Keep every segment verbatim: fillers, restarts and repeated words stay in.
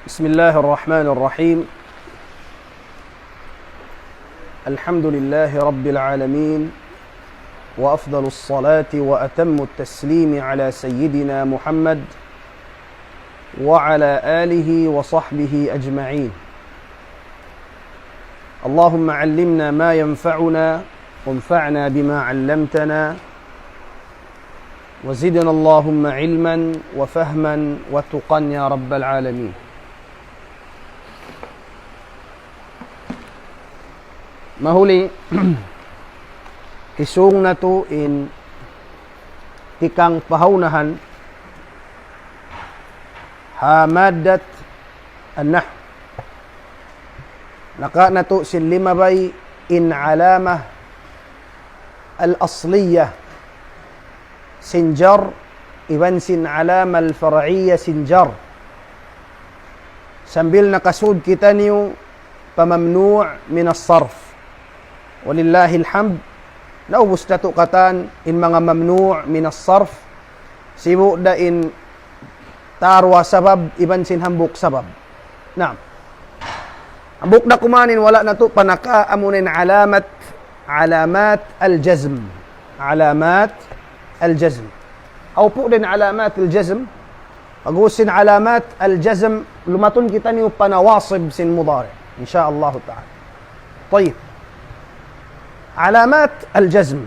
بسم الله الرحمن الرحيم. الحمد لله رب العالمين، وأفضل الصلاة وأتم التسليم على سيدنا محمد وعلى آله وصحبه أجمعين. اللهم علمنا ما ينفعنا، وانفعنا بما علمتنا، وزدنا اللهم علما وفهما وتقى يا رب العالمين. Mahuli, hisung natu' in tikang pahaunahan ha maddat an-nahw. Naka natu' sin limabay in alama al-asliya sin jar, iban sin alama al-far'iya sin jar. Sambil nakasud kitaniyu pa mamnu' min as-sarf. Walillahil hamd, naubus natu' katan in manga mamnu' min as-sarf, sibu' da in tarwa sabab, iban sin hambuuk sabab. Naam. Hambuuk da kuman in wala' natu' panaka amuna in alamat, alamat al-jazm. Alamat al-jazm. Aw pu' din alamat al-jazm. Pag-ubus sin alamat al-jazm, lumatun kitaniyu pa nawasib sin mudari'. Insya Allah ta'ala. Tayyib. Alamat al-jazm.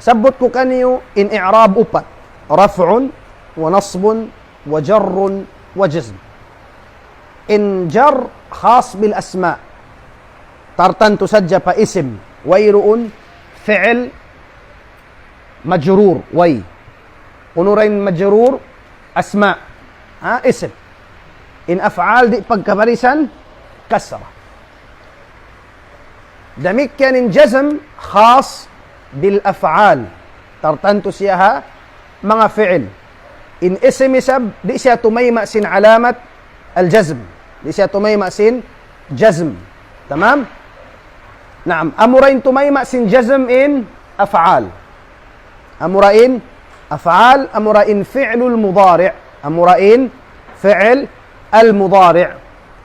Sabbut ku kaniyu in i'rab upat. Raf'un, wa nasbun, wa jarrun, wa jazm. In jar khas bil asma. Tartantu sadja pa isim. Wayruun fi'il majrur. Way. Unu ra in majrur? Asma. Ha, isim. In af'al di' pagkabarisan kasra. Damikkiyan in jazm khas bil af'al. Tartantu siya ha manga fi'il. In isim isab, di' siya tumayma' sin alamat al-jazm. Di' siya tumayma' sin jazm. Tamam? Naam, amura in tumayma' sin jazm in af'al. Amura in af'al, amura in fi'lul mudari'. Amura in fi'il al-mudari'.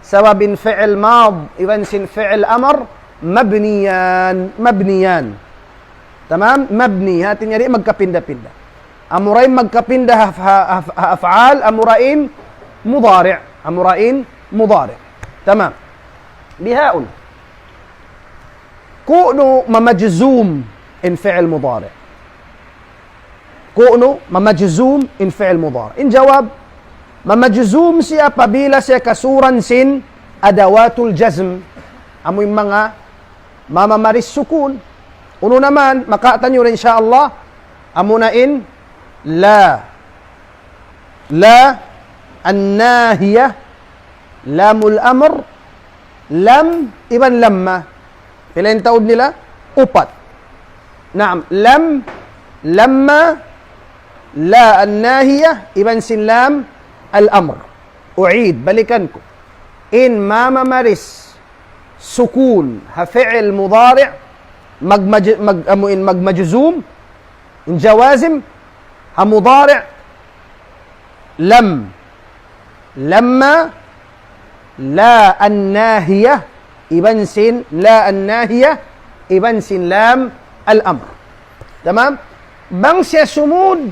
Sabab in fi'il mad, iban sin fi'il amr, mabniyan, mabniyan. Tamam? Mabni, hati niya di' magkapinda-pinda. Amura in magkapinda ha, ha, ha, ha af'al, amura in mudari'. Amura in mudari'. Tamam. Bihaun. Ku'nu mamajzum in fi'il mudari'? Ku'nu mamajzum in fi'il mudari'? In jawab, mamajzum siya apabila siya kasuran sin adawatul jazm. Amu in manga mamamaris sukun. Unu naman, makataniyu rin insya Allah, amuna in la. La an-nahiya, lamul amr, lam, iban lamma. Pila in taud nila? Upat. Naam, lam, lamma, la an-nahiya, iban sin lam al-amr. U'id, balikan ku. In mamamaris sukun ha fi'il mudari', magmaj-, mag-, amu in magmajzum, in jawazim, ha mudari', lam, lamma, la an-nahiya, iban sin la an-nahiya, iban sin lam al-amr. Tamam? Bang siya sumud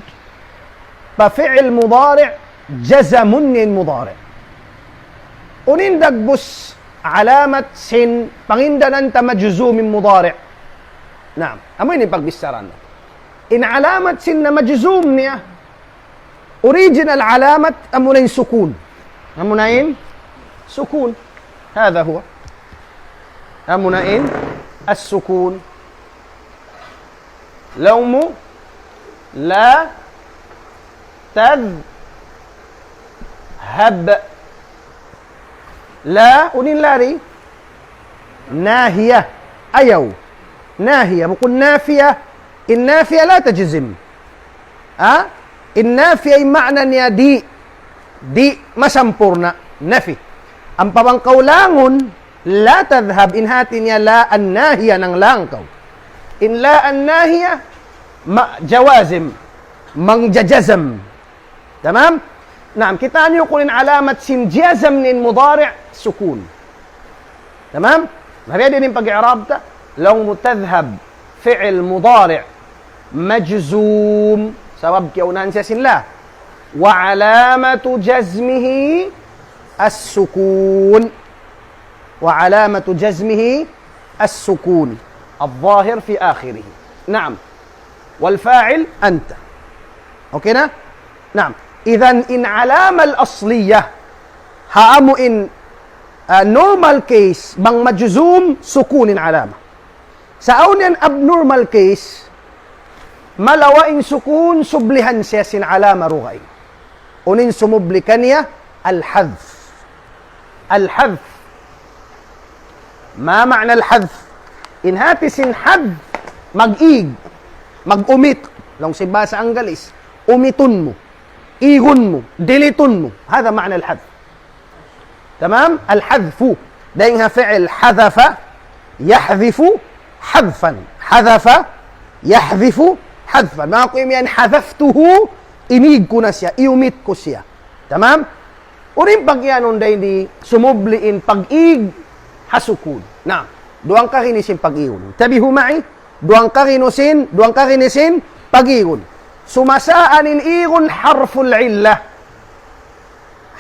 pa fi'il mudari', jazamun in mudari'. Unu in dagbus alamat sin pangindanan ta majzum in mudari'? Naam, amu ini pagbichara natu'. In alamat sin na majzum niya, original alamat amuna in sukun. Amuna in sukun. هذا هو. Amuna in as-sukun. Laung mu, la tadhhab. La, unu in la di? Nahiya. Ayaw. Nahiya, bukun nafiya. In nafiya la tajzim. Ha? In nafiya in maana niya di'. Di' masampurna'. Nafi. Ampa bang kaw laungun, la tadhhab, in hati niya la an-nahiya, nanglang kaw. In la an-nahiya, ma-, jawazim, mangjajazam. Tamam? Naam, kita' niyu kunu' in alamat sin jazm niya in mudari' sukun. Tamam? Mabaya' diin in pag-i'rab ta? Laung mu tadhhab fi'il mudari' majzum. Sabab kiyaunahan siya sin la. وعلامة جزمه السكون. وعلامة جزمه السكون الظاهر في آخره. نعم. والفاعل أنت. Okay na? Naam. Idhan in alama al-asliya, ha amu in, ah, normal case, bang majzum, sukun in alama. Sa' awn yan abnormal case, malawa' in sukun, sublihan siya sin alama dugaing. Unu in sumubli kaniya, al-hadhf. Al-hadhf. ما معنى الحذف؟ In hati sin hadhf, mag-ig, mag-omit. Laung sin bahasa Anggalis, umitun mu, igun mu, delete-un mu. هذا معنى الحذف. Tamam? الحذف. Dayn ha fi'il hadhafa, yahdhifu, hadfan. Hadhafa, yahdhifu, hadfan. Manga ku imiyan, hadhaftuhu, inig ku na siya, iumit ku siya. Tamam? Unu in pagiyanun dayn di, sumubli in pag-ig ha sukun. Na, duwa hangka ini sin pag-igun. انتبهوا معي, duwa hangka ini sin, duwa hangka ini sin pag-igun. Sumasaan in igun harful illah.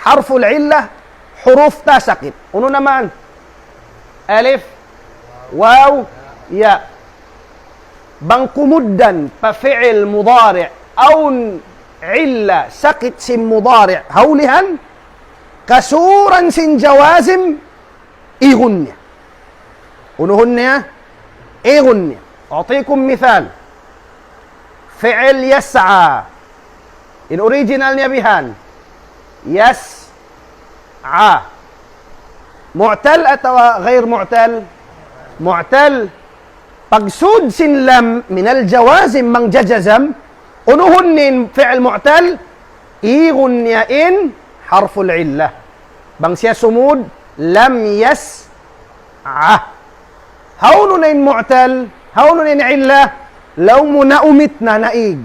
Harful illah, huruf ta sakit. Unu na man? Alif, waw, ya. Bang kumugdan pa fi'il mudari', awn illa sakit sin mudari', ha ulihan, kasuran sin jawazim, igun niya. Unuhun niya, igun niya. أعطيكم مثال. Fi'il yas'a. In original niya bihan. Yas'a. Mu'tal atawa ghayr mu'tal? Mu'tal. Pagsud sin lam minal jawazim, bang jajazam, unuhun in fi'il mu'tal, igun niya in harful illah. Bang siya sumud, lam yas'a. Hawnu na in mu'tal, hawnu na in illah, laung mu naumit na, naig.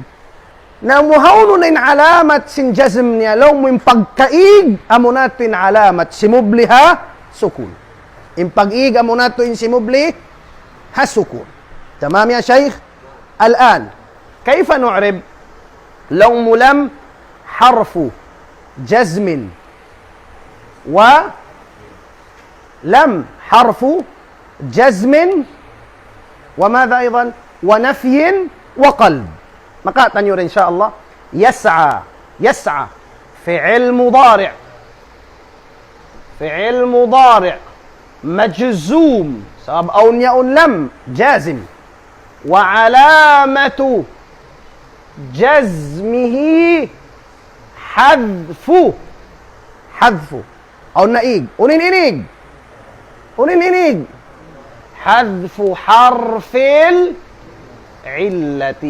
Na mu hawnu na in alamat sin jazm niya, laung mu in pagkaig, amuna tuud in alamat simubli ha sukun. In pag-ig, amuna tuud in simubli ha sukun. Tamam ya Shaykh? الآن، كيف نعرب؟ Laung mu lam harfu jazmin wa لم حرف جزم وماذا أيضا؟ ونفي وقلب. Makatan niyu in sha Allah. يسعى، يسعى. فعل مضارع. فعل مضارع مجزوم. Sabab awn niya in lam jazim. وعلامة جزمه حذف. حذف. Awn na ig. Unu in inig? Unu in inig? حذف حرف العلة.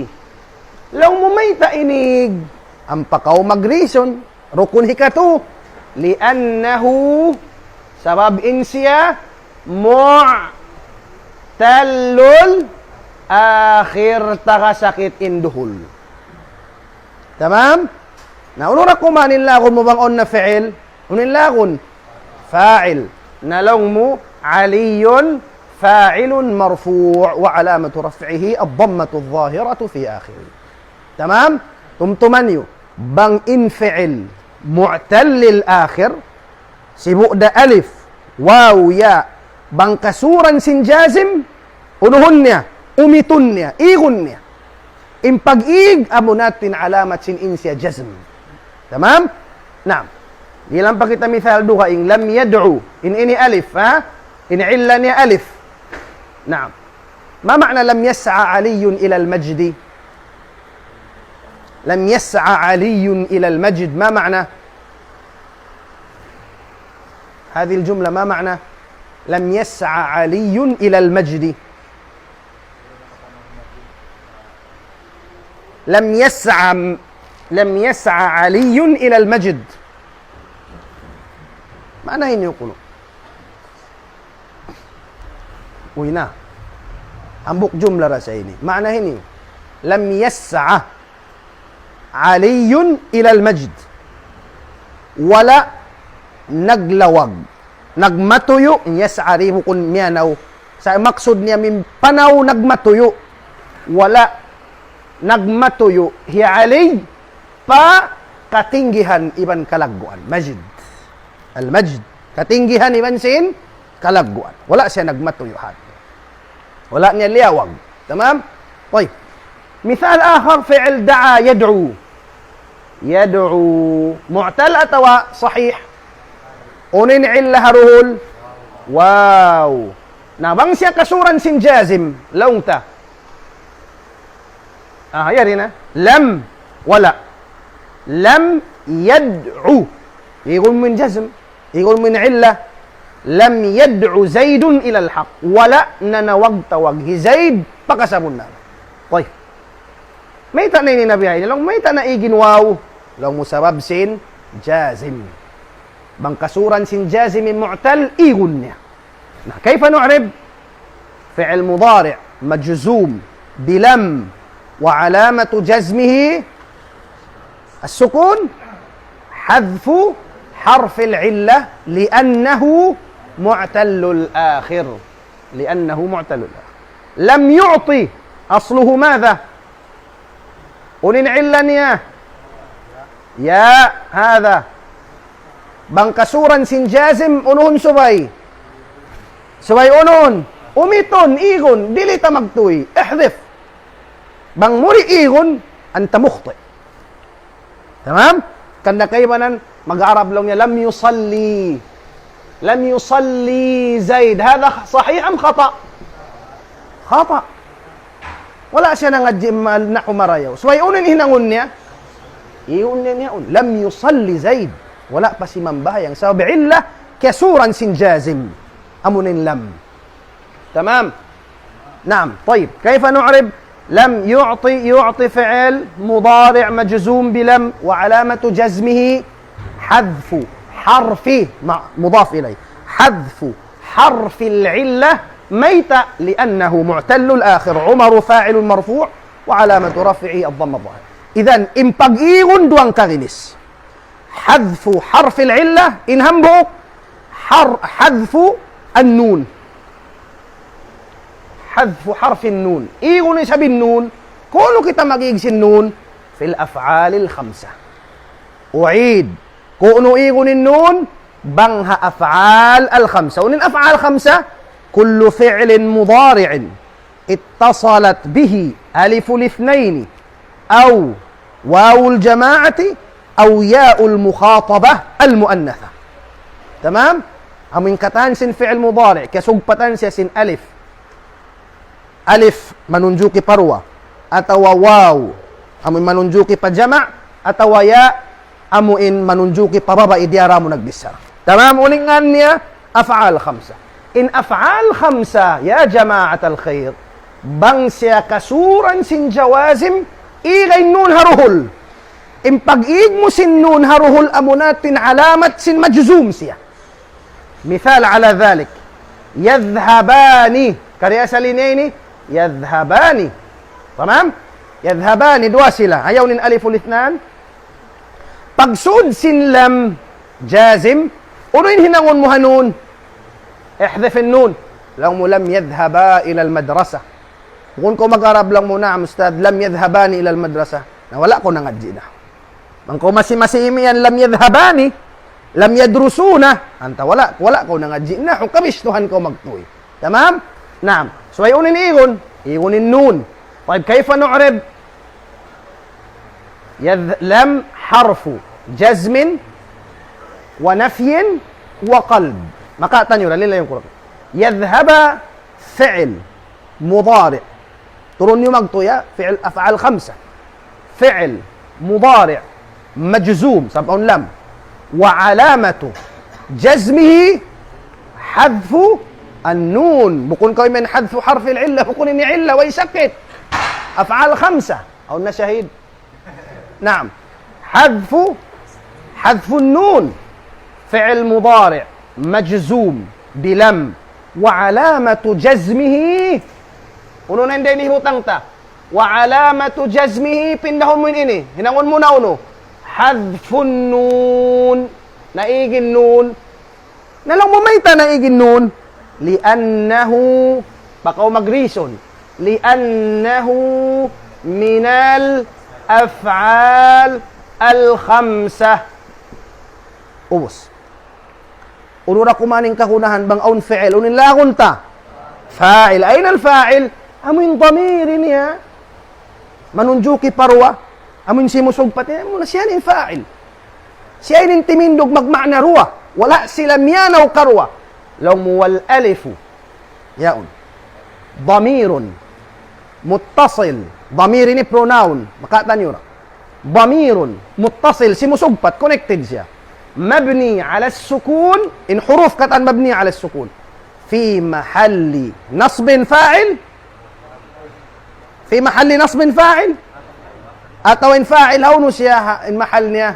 Laung mu mayta' inig? Ampa kaw mag-reason. Rukun hikatu. لأنه, sabab in siya, معتل الآخر, taga sakit in duhul. Tamam? Na, unu ra kuman in lagun mu bang awn na fi'il? Unu in lagun? Fa'il. Na laung mu, علي فاعل مرفوع وعلامة رفعه الضمة الظاهرة في آخره. Tamam? Tumtuma niyu. Bang in fi'il mu'tallil akhir, sibu' da alif, waw, ya, bang kasuran sin jazim, unuhun niya, umitun niya, igun niya. In pag-ig, amuna tuud in alamat sin in siya jazm. Tamam? Naam. Dihilan pa kita misal dugaing, lam yad'u. In ini alif, ha? In illa niya alif. Naam. ما معنى لم يسع علي إلى المجد؟ لم يسع علي إلى المجد، ما معنى هذه الجملة؟ ما معنى لم يسع علي إلى المجد؟ لم يسع، لم يسع علي إلى المجد. Maana ini kunu'. Uy na. Hambuuk jumla ra sa ini. Maana ini. لم يسع علي إلى المجد. Wala' naglawag. Nagmatuyu', yas'a di' bukun miyanaw. Sa' maksud niya min panaw nagmatuyu'. Wala' nagmatuyu' hi Ali pa katinggihan iban kalagguan. Majid. Al-Majid. Katinggihan iban sin kalagguan. Wala' siya nagmatuyu' hat. Wala' niya liyawag. Tamam? Tayyib. Misal akhar, fi'il da'a yad'u. Yad'u. Mu'tal atawa sahih? Unu in illa ha duhul? Waw. Na bang siya kasuran sin jazim, laung ta. Ah, yari na. Lam. Wala'. Lam yad'u. Igun mu in jazm. Igun mu in illa. Lam yad'u Zaidun ilal haqq. Wala' nanawag-tawag hi Zaid pa kasabunnal. Tayyib. Mayta' na ini nabiya' ini? Laung, mayta' na ig in waw? Laung mu sabab sin jazim. Bang kasuran sin jazim in mu'tal, igun niya. Na, kayfa nu'rib? Fi'il mudari' majzum bi lam wa alamatu jazmihi as-sukun, hadfu harfil illa li'annahu mu'tallul akhir. Li'annahu mu'tallul akhir. Lam yu'ti asluhu madha? Unu in illa niya? Ya, hadha. Bang kasuran sin jazim, unuhun subay? Subay unuhun? Umitun, igun, di' ta magtuy. Ihdhif. Bang mu di' igun, anta mukhti'. Tamam? Hangkan kaibanan, mag-Arab laung niya, lam yusalli. Lam yusalli Zaid. Hadha sahih am khata'? Khata'. Wala' siya nangadji' ma-, nahu marayaw. Subay unu in hinangun niya? Igun niya niya un. Lam yusalli Zaid. Wala' pa simambahayang. Sabab illa, kasuran sin jazim. Amu in lam. Tamam. Naam. Tayyib. Kayfa nu'rib? Lam yu'ti, yu'ti fi'il mudari' majzum bi lam wa alamatu jazmihi hadfu harfi ma-, mudaf ilayh. Hadfu harfil illa mayta' li'annahu mu'tallul akhir. Umaru fa'ilun marfu' wa alamatu raf'ihi ad-dhamma adh-dhahira. Idhan, in pag-igun duwa kaginis. Hadfu harfil illa, in hambuuk, har-, hadfu an-nun. Hadfu harfin nun. Igun isab in nun, kunu' kita mag-ig sin nun, fil af'alil khamsa. U'id, kunu' igun in nun, bang ha af'al al-khamsa. Unu in af'al khamsa? Kullu fi'lin mudari'in اتصلت به ألف الاثنين أو واو الجماعة أو ياء المخاطبة المؤنثة. Tamam? Amu in katan sin fi'il mudari', kasugpatan siya sin alif. Alif manunjuki pa duwa, atawa waw, amu in manunjuki pa jama', atawa ya, amu in manunjuki pa babai diyara mu nagbichara. Tamam, unu in ngan niya, af'al khamsa. In af'al khamsa, ya jama'atal khair, bang siya kasuran sin jawazim, ig in nun ha duhul. In pag-ig mu sin nun ha duhul, amuna in alamat sin majzum siya. Misal ala dhalik, yadhhabani. Kari asal ini, ini, yadhhabani. Tamam? Yadhhabani, duwa sila. Ayaw in aliful ithnan. Pagsud sin lam jazim, unu in hinangun mu ha nun? Ihdhif in nun. Laung mu lam yadhhaba ilal madrasa. Bukun kaw mag-Arab, laung mu, "Naam, Ustadh, lam yadhhabani ilal madrasa." Na wala' kaw nangadji' na. Bang kaw masi-masi imiyan lam yadhhabani, lam yadrusuna, anta wala', wala' kaw nangadji' na, hukam istuhan kaw magtuy. Tamam? Naam. Subay unu in igun? Igun in nun. Tayyib, kayfa nu'rib? Yadh-, lam harfu jazmin wa nafyin wa qalb. Maka tanyo, dali lang yung kurang. Yadhhaba fi'il mudari'. Turun niyu magtuy, ya, fi'il af'al khamsa. Fi'il mudari' majzum, sabab awn lam. Wa alamatu jazmihi hadfu an-nun. Bukun kaw imiyan hadfu harfil illa, bukun ini illa, way sakit. Af'al khamsa. Awn na shahid. Naam. Hadfu, hadfun nun. Fi'il mudari' majzum bi lam. Wa alamatu jazmihi. Unu na in dayn ha hibutang ta? Wa alamatu jazmihi, pindahun mu in ini. Hinangun mu na unu? Hadfun nun. Naig in nun. Na laung mu mayta' naig in nun? لأنه, baka mag-reason. لأنه من الأفعال الخمسة. Ubus. Unu ra kuman in kagunahan bang awn fi'il, unu in laung ta? Fa'il. أين الفاعل؟ Amu in damir ini, ha? Manunjuki pa duwa. Amu in simusugpat ini, amu na siya in fa'il. Siya in timindug magma'na duwa. Wala' sila miyanaw karuwa. Laung mu والألف. Yaun. ضمير متصل. Damir ini pronoun. Makataniyu ra. ضمير متصل, simusugpat, connected siya. مبني على السكون, in huruf katan مبني على السكون. في محل نصب فاعل. في محل نصب فاعل. Atawa in fa'il, hawnu siya ha-, in mahal niya?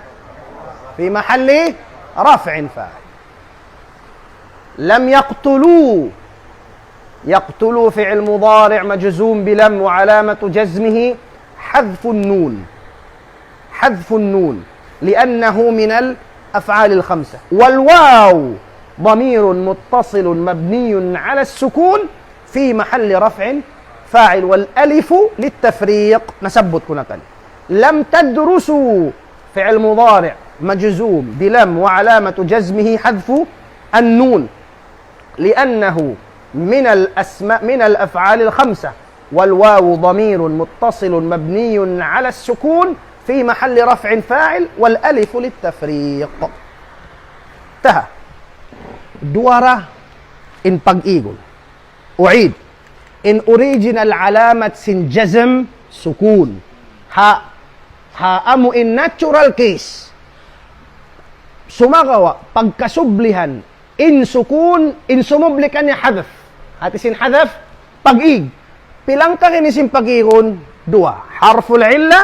في محل رفع فاعل. لم يقتلوا. يقتلوا فعل مضارع مجزوم بلم وعلامة جزمه حذف النون. حذف النون لأنه من الأفعال الخمسة. والواو ضمير متصل مبني على السكون في محل رفع فاعل. والألف للتفريق. Nasabbut ku na kani. لم تدرسوا فعل مضارع مجزوم بلم وعلامة جزمه حذف النون لأنه من الأسماء، من الأفعال الخمسة. والواو ضمير متصل مبني على السكون في محل رفع فاعل والألف للتفريق. Taha. Duwa ra in pag-igun. أعيد. In original alamat sin jazm sukun. Ha, ha amu in natural case. Sumagawa', pagkasublihan, in sukun, in sumubli kaniya hadf. Hati sin hadf, pag-ig. Pila in kagunahan sin pag-igun? Duwa. حرف العلة,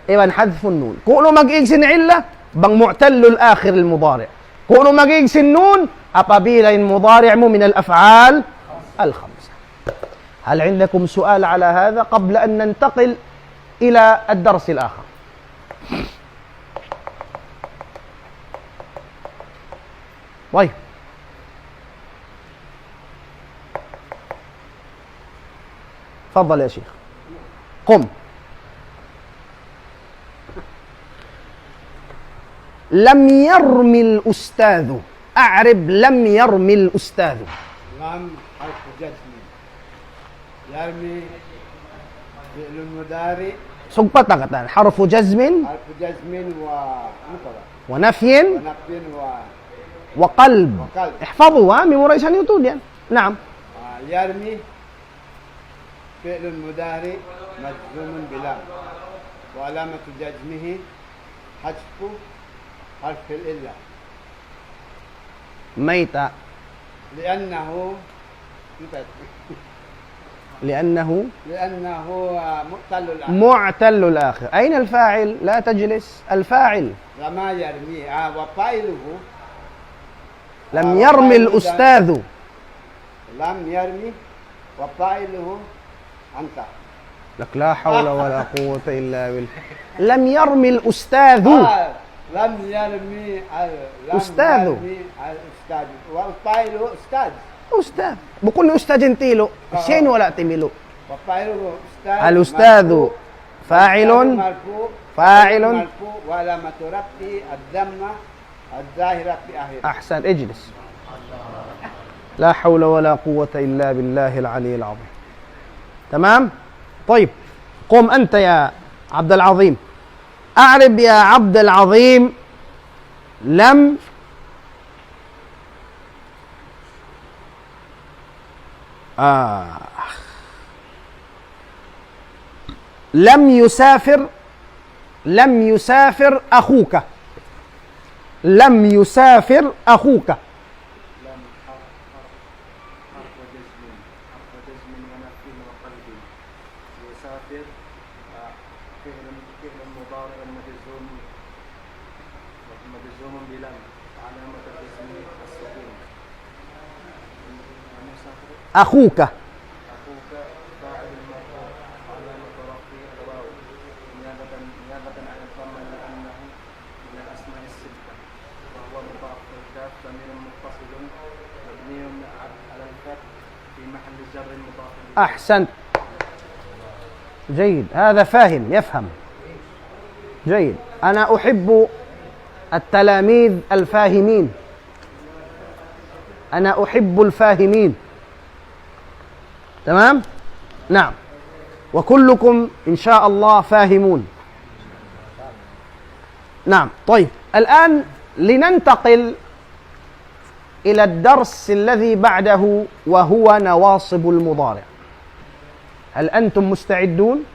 iban حذف النون. Kunu' mag-ig sin illa, bang معتل الآخر المضارع. Kunu' mag-ig sin nun, apabila in mudari' mu من الأفعال الخمسة. هل عندكم سؤال على هذا قبل أن ننتقل إلى الدرس الآخر؟ طيب. تفضل يا شيخ. قم. لم يرم الأستاذ. أعرب لم يرم الأستاذ. لم حرف جزم. يرمي فعل مضارع. Sugpat na katan. حرف جزم. حرف جزم و، ونفي. ونفي و، وقلب. وقلب. احفظوا، ها؟ Memorize niyu tuud yan. نعم. آه، يرمي فعل مضارع مجزوم بلم، وعلامة جزمه حذف حرف العلة. Mayta'? لأنه، لأنه، لأنه معتل الآخر. معتل الآخر. أين الفاعل؟ لا تجلس. الفاعل. رمى يرمي. آه، وفاعله. لم يرم الأستاذ. لم يرمي وفاعله أنت. لك لا حول ولا قوة إلا بالله. لم يرم الأستاذ. آه، لم يرمي ال-، لم أستاذ. يرمي الأستاذ. وفاعله أستاذ. أستاذ. Bukun ustadz in tilu. آه. Siya in wala' timilu. وفاعله أستاذ الأستاذ مرفوع. فاعل. الأستاذ مرفوع. فاعل. مرفوع وعلامة رفعه الضمة الظاهرة في آخره. أحسن، اجلس. لا حول ولا قوة إلا بالله العلي العظيم. تمام؟ طيب، قم أنت يا عبد العظيم. أعرب يا عبد العظيم. لم، آه. لم يسافر، لم يسافر أخوك. لم يسافر أخوك. لم حرف، حرف، حرف جزم، حرف جزم ونفي وقلب. يسافر، آه، فعل، فعل مضارع مجزوم، مجزوم بلم، وعلامة جزمه السكون. لم يسافر. أخوك. أخوك فاعل مرفوع وعلامة رفعه الواو نيابة، نيابة عن الضمة لأنه من الأسماء الستة وهو مضاف أحسنت. جيد، هذا فاهم، يفهم. جيد. أنا أحب التلاميذ الفاهمين. أنا أحب الفاهمين. تمام؟ نعم. وكلكم إن شاء الله فاهمون. نعم. طيب، الآن لننتقل إلى الدرس الذي بعده، وهو نواصب المضارع. هل أنتم مستعدون؟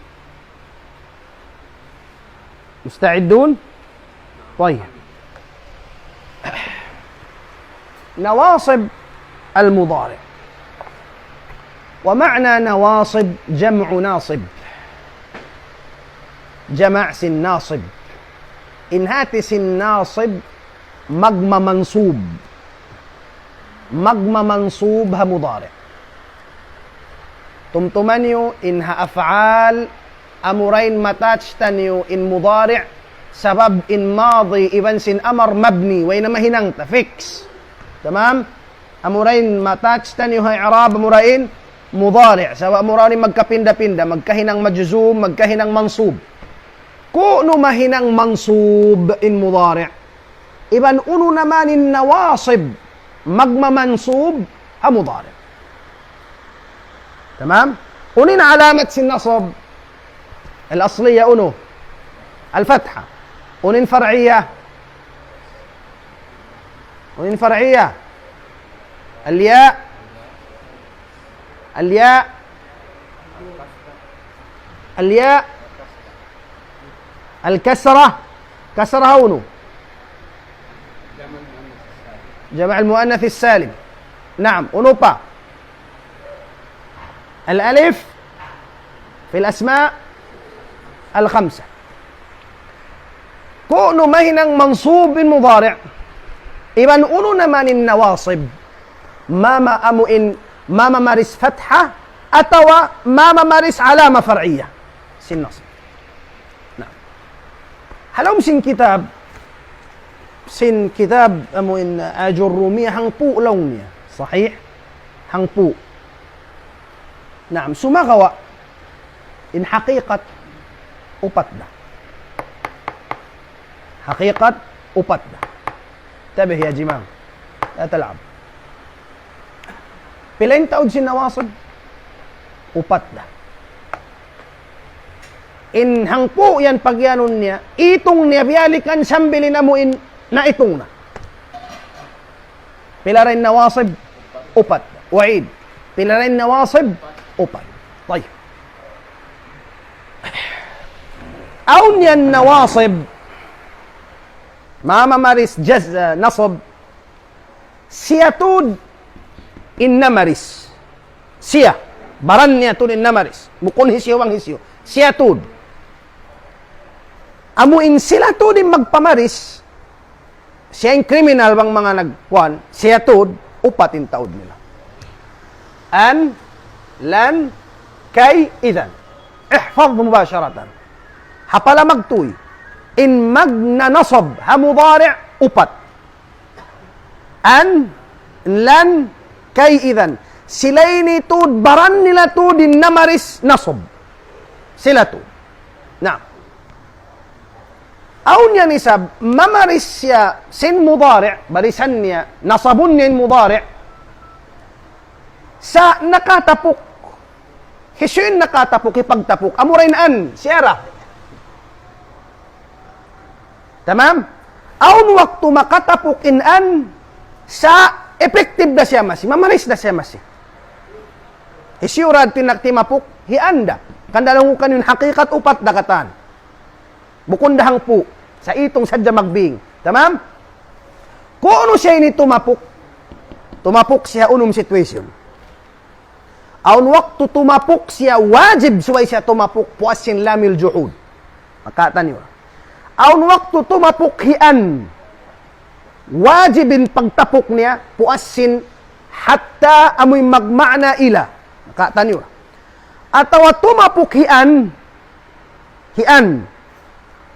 مستعدون؟ طيب. نواصب المضارع. ومعنى نواصب جمع ناصب. Jama' sin nasib. In hati sin nasib, magmamansub. Magmamansub ha mudari'. Tumtuma niyu in ha af'al, amura in ma-touch taniyu in mudari', sabab in madi iban sin amar mabni, way na mahinang ta, fix. Tamam? Amura in ma-touch taniyu ha i'rab, amura in mudari'. Sabab amura in magkapinda-pinda, magkahinang majzum, magkahinang mansub. Ku'nu mahinang mansub in mudari'? Iban unu naman in nawasib, magmamansub ha mudari'. Tamam? Unu in alamat sin nasab? Al-asliya unu? Al-fatha. Unu in far'iya? Unu in far'iya? Al-ya. Al-ya. Al-ya. Al-kasra. Kasra unu? Jama' al-muannath salim. Naam, unu pa? Al-alif fil asma' al-khamsa. Ku'nu mahinang mansub in mudari'? Iban unu naman in nawasib? Mama amu in, mama maris fatha atawa mama maris alama far'iya sin nasab. Na. Ha lawm sin kitab, sin kitab amu in Ajurrumiya hangpu' laung niya. Sahih? Hangpu'. Naam, sumagawa', in hakikat, upat da. Hakikat, upat da. Tabi ya jimang. La tal'ab. Pila in taud sin nawasib? Upat da. In hangpu' yan pagyanun niya, itung niya biyalikan sambil in amu in naitung na. Pila ra in nawasib? Upat. U'id. Pila ra in nawasib? Upat. Tayyib. Awn yan nawasib. Mama maris jaz, ah, nasab. Siya tuud in namaris. Siya. Baran niya tuud in namaris. Bukun hisiyu bang hisiyu. Siya tuud. Amu in sila tuud in magpamaris. Siya in kriminal bang manga nagkuan, siya tuud, upat in taud nila. An, lan, kay, idhan. Ihfaz mubasharatan. Hapala magtuy. In magnanasab ha mudari' upat. An, lan, kay, idhan. Sila ini tuud, baran nila tuud in namaris nasab. Sila tuud. Na. Awn yan isab, mamaris siya sin mudari', barisan niya, nasabun niya in mudari'. Sa' nakatapuk. Hisiyu in nakatapuk, hipagtapuk. Amura in an, siya ra. Tamam? Awn waktu makatapuk in an, sa' effective da siya masi, mamaris da siya masi. Hisiyu ra in nagtimapuk, hi an da. Hangkan da laung ku kaniyu in hakikat upat da katan. Bukun da hangpu'. Sa' itung sadja magbing. Tamam? Ku'nu siya ini tumapuk? Tumapuk siya unum situation. Awn waktu tumapuk siya wajib subay siya tumapuk puas sin lamil juhud. Makatan niyu. Awn waktu tumapuk hi an. Wajib in pagtapuk niya puas sin hatta amuin magma'na ila. Makatan niyu. Atawa tumapuk hi an. Hi an.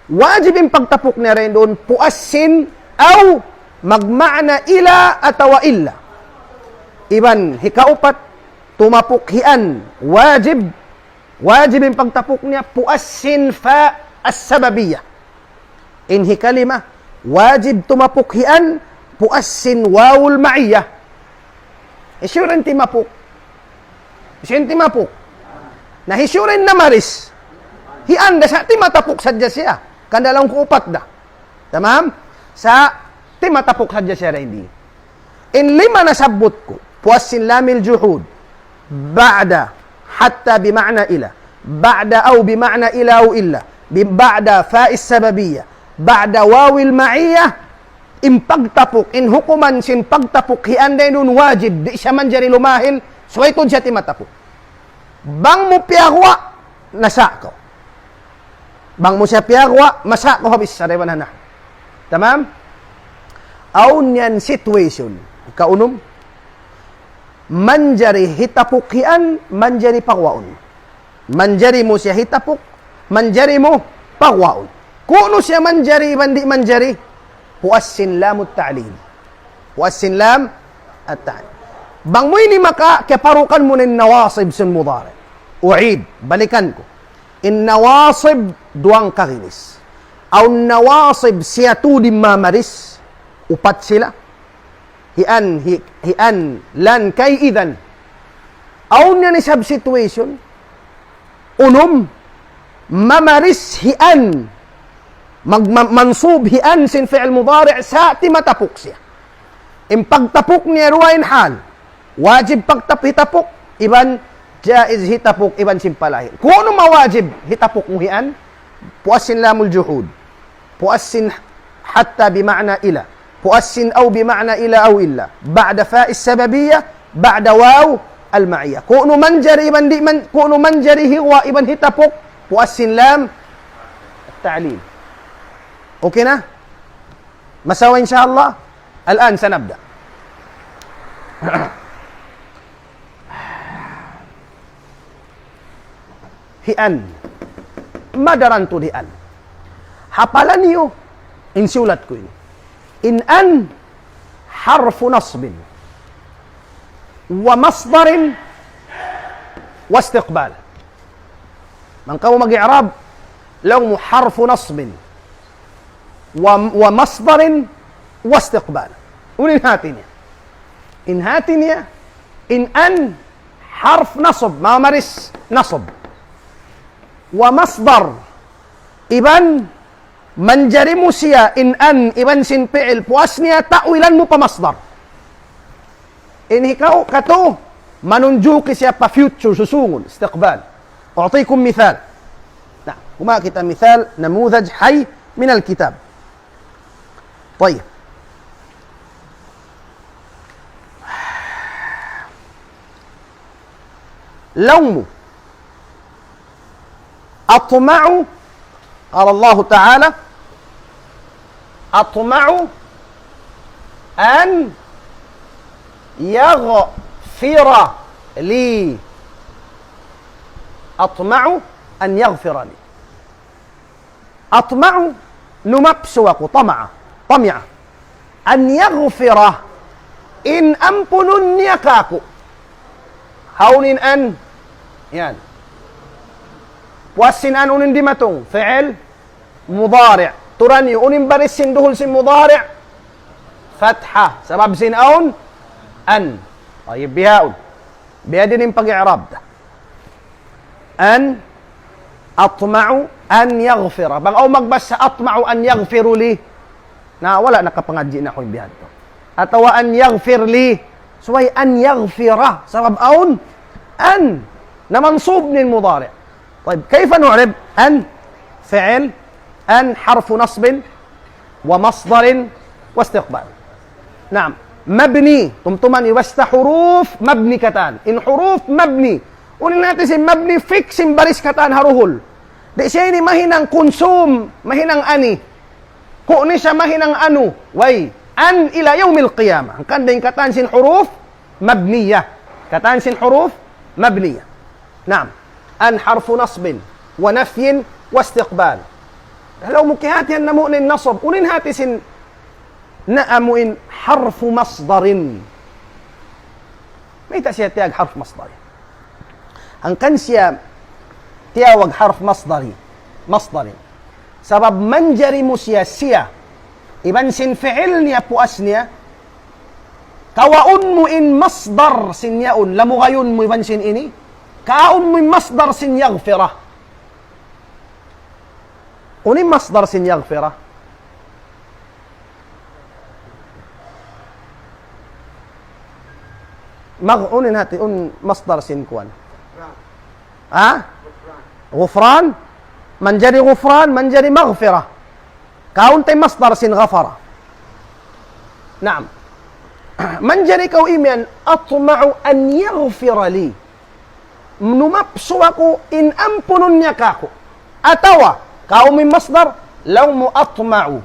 Wajib in pagtapuk niya dayn duun puas sin aw magma'na ila atawa illa. Iban hikaupat, tumapuk hi an, wajib, wajib in pagtapuk niya, puas sin fa as-sababiyah. In hikalima, wajib tumapuk hi an, puas sin wawul ma'iyah. Hisiyu in timapuk? Hisiyu in timapuk? Na hisiyu in namaris? Hi an da sa' timatapuk sadja siya. Kan dalam ku upat da. Tamam? Sa' timatapuk sadja siya da ini. In lima nasabbut ku, puas sin lamil juhud, ba'da, hatta bima'na ila, ba'da aw bima'na ila aw illa, bi-, ba'da fa'is sababiyah, ba'da wawil ma'iyah, in pagtapuk, in hukuman sin pagtapuk hi an da isab wajib, di' siya manjari lumahil, subay tuud siya timatapuk. Bang mu piyaguwa', nasa' kaw. Bang mu siya piyaguwa', masa' kaw habis sa' dayman na. Tamam? Awn yan situation. Kaunum, manjari hitapuk hi an, manjari paguwaun. Manjari mu siya hitapuk, manjari mu paguwaun. Kunu' siya manjari, iban di' manjari, puas sin lamut ta'lil. Puas sin lam at-ta'lil. Bang mu ini maka kiyaparukan mu in nawasib sin mudari'. U'id, balikan ku. In nawasib duwang kaginis. Awn nawasib siya tuud in mamaris, upat sila. Hi an, hi, hi an, lan, kay, idhan. Awn yan isab situation. Unum, mamaris hi an. Mag-, ma-, mansub hi an sin fi'il mudari' sa' timatapuk siya. In pagtapuk niya duwa in hal. Wajib pagtap-, hitapuk, iban jaiz hitapuk, iban sin palahil. Kunu' mawajib hitapuk mu hi an, puas sin lamul juhud. Puas sin hatta bima'na ila. Puas sin aw bima'na ila aw illa. Ba'da fa'is sababiyah, ba'da waw al-ma'iyah. Kunu' manjari iban di' man, kunu' manjari hiwa iban hitapuk, puas sin lam ta'lil. Okay na? Masawa inshallah? Al-an sanabda. Hi an. Madaran tuud hi an. Hapalan niyu, in siyulat ku ini. In an harfu nasbin wa masdarin wa istiqbal. Bang kamu mag-i'rab, laung mu harfu nasbin wa, wa masdarin wa istiqbal. Unu in hati niya? In hati niya, in an harf nasb, mamaris nasb. Wa masdar, iban manjari mu siya in an iban sin fi'il puas niya ta'wilan mu pa masdar. In hikaw, katu, manunjuki siya pa future, susungun, istiqbal. أعطيكم مثال. Na, kumawa' kita misal, نموذج حي من الكتاب. طيب. Laung mu, أطمع، قال الله تعالى: أطمع أن يغفر لي. أطمع أن يغفر لي. أطمع, numapsu aku, طمع، طمع. أن يغفر, in ampunun niya kāku'. Hawnu in an? Yan. Puas sin an unu in dimatung? Fi'il mudari'. Tuud niyu, unu in baris sin duhul sin mudari'? Fatha. Sabab sin awn an. Tayyib, bihaun. Biya' diin in pag-i'rab ta. أن، أطمع أن يغفر. Bang awn magbasa أطمع أن يغفر لي. Na, wala' nakapangadji' nahwu in biya' hādtu. Atawa أن يغفر لي. Subay أن يغفر. Sabab awn an. Na mansub in mudari'. طيب، كيف نعرب؟ أن فعل، أن حرف نصب ومصدر واستقبال. Naam. Mabni. Tumtuma niyu, basta huruf mabni katan. In huruf mabni. Unu in hati sin mabni, fix in baris katan ha duhul. Di' siya ini mahinang kunsum, mahinang ani. Ku'ni siya mahinang anu. Way. أن إلى يوم القيامة. Hangkan da in katan sin huruf mabniyah. Katan sin huruf mabniyah. Naam. أن حرف نصب ونفي واستقبال. Laung mu, kiyahatihan namu' na in nasab. Unu in hati sin na amu in harfu masdarin. Mayta' siya tiyawag harfu masdar? Hangkan siya tiyawag harf masdari. Masdari. Sabab manjari mu siya, siya. Iban sin fi'il niya, puas niya. Kawaun mu in masdar sin yaun, lamugayun mu iban sin ini. Kawaun mu in masdar sin yaghfira. Unu in masdar sin yaghfira? Mag-, unu in hati, unu in masdar sin kuwan? Ha? Ghufran. Manjari ghufran, manjari maghfira. Kawaun ta in masdar sin ghafara. Naam. Manjari kaw imiyan, "Atma'u an yaghfira li." Numapsu aku in ampunun niya kāku'. Atawa, kawaun mu in masdar, laung mu atma'u.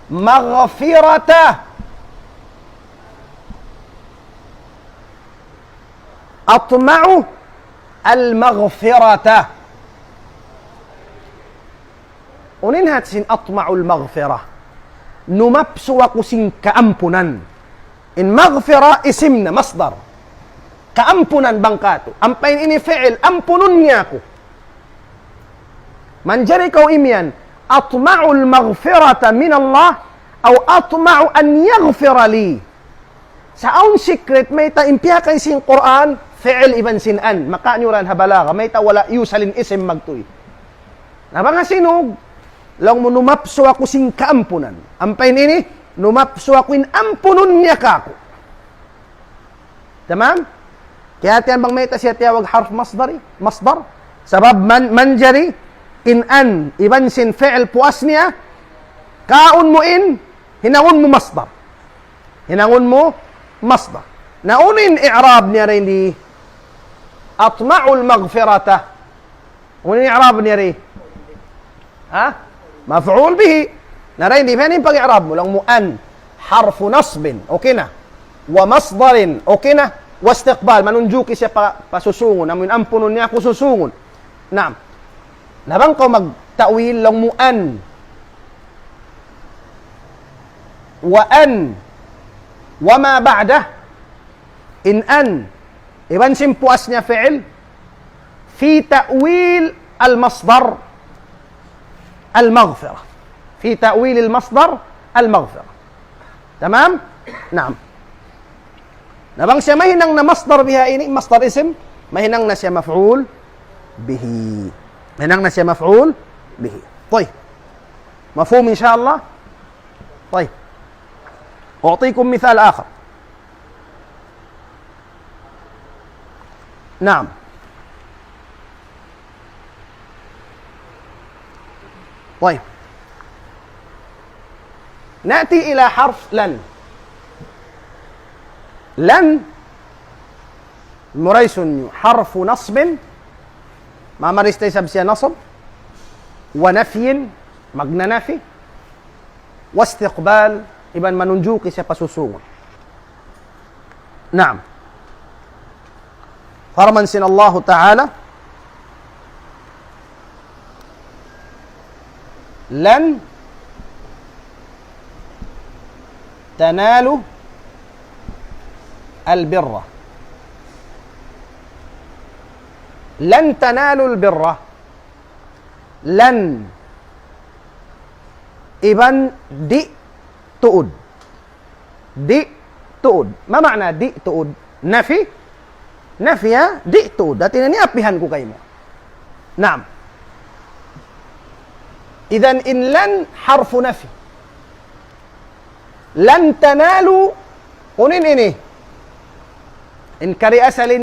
Maghfirata. Atma'u al-maghfirata. Unu in hati sin atma'ul maghfirah? Numapsu aku sin kaampunan. In maghfirah isim na, masdar. Kaampunan bang katu'. Ampa in ini fi'il, ampunun niya aku. Manjari kaw imiyan, "Atma'ul maghfirata min Allah, aw atma'u an yaghfira li." Sa' awn secret, mayta' in piyakay sin Qur'an, fi'il iban sin an. Maka niyu ran ha balagha, mayta' wala' iyusal in isim magtuy. Na bang ha sinug, laung mu numapsu aku sin kaampunan. Ampa in ini, numapsu aku in ampunun niya kāku'. Tamam? Kiyahatihan bang mayta' siya tiyawag harf masdari, masdar. Sabab man-, manjari in an, iban sin fi'il puas niya, kawaun mu in, hinangun mu masdar. Hinangun mu masdar. Na unu in i'rab niya rin di, atma'ul maghfirata. Unu in i'rab niya ri? Ha? Maf'ul bihi. Na rin di, unu in pag-i'rab mu? Laung mu an harfu nasbin. Okay na. Wa masdarin. Okay na. Wa istiqbal. Manunjuki siya pa, pa susungun. Amun ampunun niya aku susungun. Naam. Na bang kaw magta'wil, laung mu an. Wa an. Wa ma ba'dah. In an. Iban sin puas niya fi'il. Fi ta'wil al-masdar al-maghfirah. Fi ta'wil al-masdar al-maghfirah. Tamam? Naam. Na bang siya mahinang na masdar biha ini, masdar isim, mahinang na siya maf'ul bihi. Mahinang na siya maf'ul bihi. Tayyib. Mafhum, insya Allah? Tayyib. أعطيكم مثال آخر. نعم. طيب. نأتي إلى حرف لن. لن, mura isab حرف نصب, mamaris ta isab siya nasab, ونفي, magnanafi, واستقبال, iban manunjuki siya pa susungun. Naam. Parman sin Allahu Ta'ala, لن تنالوا البر. لن تنالوا البر. لن. Iban di' tuud. Di' tuud. Ma ma'na di' tuud? Nafi? Nafi, ha? Di' tuud. Hati niya, niyapihan ku kaymu. Naam. Idhan in lan harfu nafi. Lan tanalu, unu in ini? In kari asalin